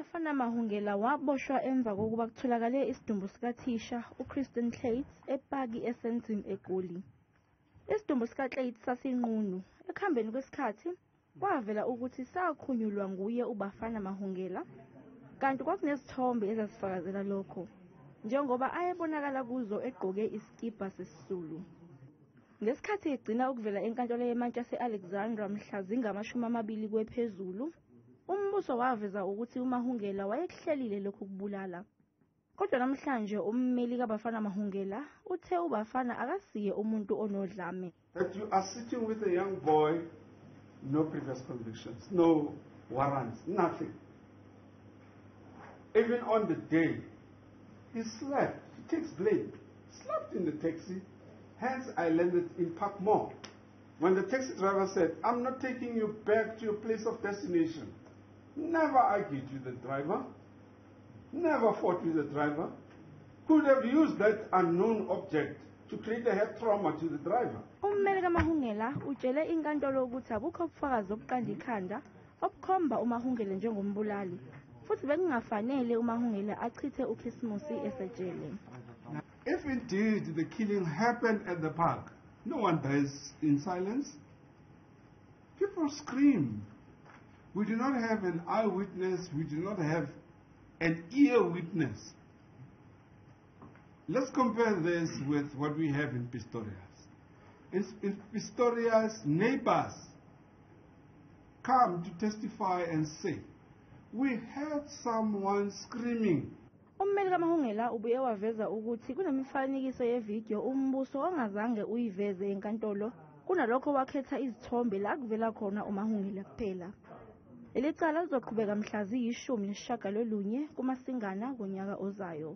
UBafana Mahungela waboshwa emva kokuba kutholakale isidumbu sikathisha uKirsten Kluyts epaki eSandton eGoli. Isidumbu sikaKluyts sasinqunu. Ekuhambeni kwesikhathi kwavela ukuthi sakhunyulwa nguye uBafana Mahungela, kanti kwakunezithombe ezazifakazela lokho, njengoba ayebonakala kuzo egqoke isikibha sesisulu. Ngesikhathi egcina ukuvela enkantolo yemantshi yase-Alexandra mhla zingama-20 kwephezulu, umbuso waveza ukuthi uMahungela wayekuhlelile lokhu kubulala. Kodwa namhlanje ummeli kaBafana Mahungela uthe uBafana akasiye umuntu onodlame. That you are sitting with a young boy, no previous convictions, no warrants, nothing. Even on the day, he slept, he takes blame, slept in the taxi, hence I landed in Parkmore. When the taxi driver said, "I'm not taking you back to your place of destination," never argued with the driver, never fought with the driver, could have used that unknown object to create a head trauma to the driver. Ummeli kaMahungela utshele inkantolo ukuthi abukho ubufakazi obuqanda ikhanda obukhomba uMahungela njengombulali, futhi bekungafanele uMahungela achithe uKhisimusi esejele. If indeed the killing happened at the park, no one dies in silence. People scream. We do not have an eyewitness, we do not have an ear witness. Let's compare this with what we have in Pistorius. In Pistorius, neighbors come to testify and say, "We heard someone screaming." Ummeli kaMahungela ubuye waveza ukuthi kunemifanekiso yevidiyo umbuso ongazange uyiveze enkantolo, kunalokho wakhetha izithombe la kuvela khona uMahungela kuphela. Leli cala lizoqhubeka mhla ziyi-19 kuMasingana ngonyaka ozayo.